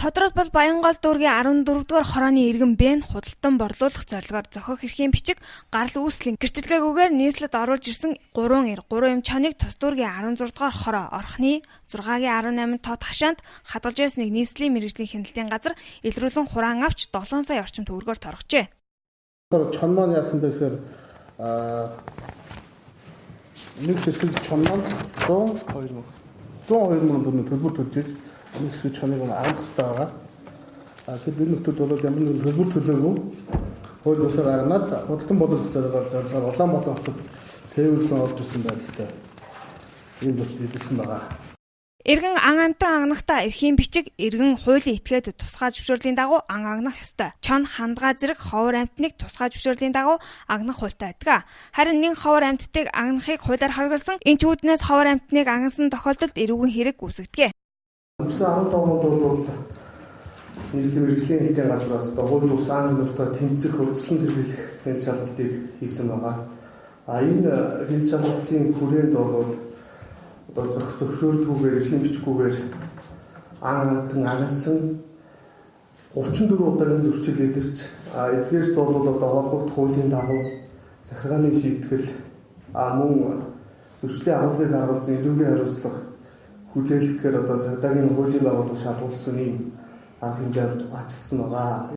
Тодорхойлбол Баянгол дүүргийн 14-р хорооны иргэн Б нь худалдан борлуулах зорилгоор зохих эрхийн бичиг гарал үүслийн гэрчлэгээгүйгээр нийслэлд оруулж ирсэн 3 эр 3 эм чоныг тус дүүргийн 16 дугаар хороо Орхны 6-гийн 18 тод хашаанд хадгалж байсныг нийслэлийн мэргэжлийн хяналтын газар илрүүлэн хураан авч 7 сая орчим төгрөгөөр торгожээ. Чон маань яасан бэ гэхээр нэг ширхэг чон маань 102 мянган төгрөгийн төлбөр төлж иж нэг ширхэг чоныг агнах хэрэгтэй байгаа. Тэгэхэд энэ нөхдүүд бол ямар нэгэн төлбөр төлөөгүй хууль бусаар агнаад худалдан борлуулах зорилгоор Улаанбаатар хотод тээвэрлэн орж ирсэн байдалтай ийм зөрчил илэрсэн байгаа. Иргэн ан амьтан агнахдаа эрхийн бичиг, иргэн хуулийн этгээд тусгай зөвшөөрлийн дагуу ан агнах ёстой. Чон, хандгай зэрэг ховор амьтныг тусгай зөвшөөрлийн дагуу агнах хуультай байдаг. Харин нэн ховор амьтдыг агнахыг хуулиар хоригдсон энэ ч үүднээс ховор амьтныг агнасан тохиолдолд эрүүгэн хэрэг үүсгэдэг. Өнгөрсөн 15 онд бол нийслэлийн мэргэжлийн хяналтын газраас одоо хууль бус ан агнууртай тэмцэх, урьдчилан сэргийлэх хяналт шалгалтыг хийсэн байгаа. Энэ хяналт шалгалтын хүрээнд бол одоо зөвшөөрлгүйгээр, эрхийн бичгүүгээр ан амтан агнасан 34 удаагийн зөрчил илэрч, эдгээрт бол одоо холбогдох хуулийн дагуу захиргааны шийтгэл, мөн зөрчлийн агуулгыг харгалзан эрүүгийн хариуцлага хүлээлгэхээр одоо цагдаагийн хуулийн байгууллага шалгуулсан ийм арга хэмжээ авчирсан байгаа.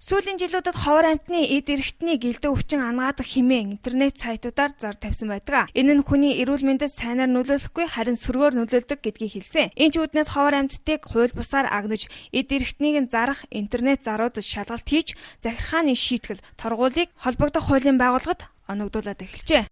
Сүүлийн жилүүдэд ховор амьтны эд эрхтний гэлдэ өвчин анагаадах хэмээн интернет сайтуудаар зар тавьсан байдаг. Энэ нь хүний эрүүл мэндэд сайнаар нөлөөлөхгүй, харин сөргөөр нөлөөлдөг гэдгийг хэлсэн. Энэ ч үүднээс ховор амьтдыг хууль бусаар агнаж эд эрхтнийг нь зарах интернет заруудад шалгалт хийж захиргааны шийтгэл торгуулийг холбогдох хуулийн байгууллагад оногдуулаад эхэлжээ.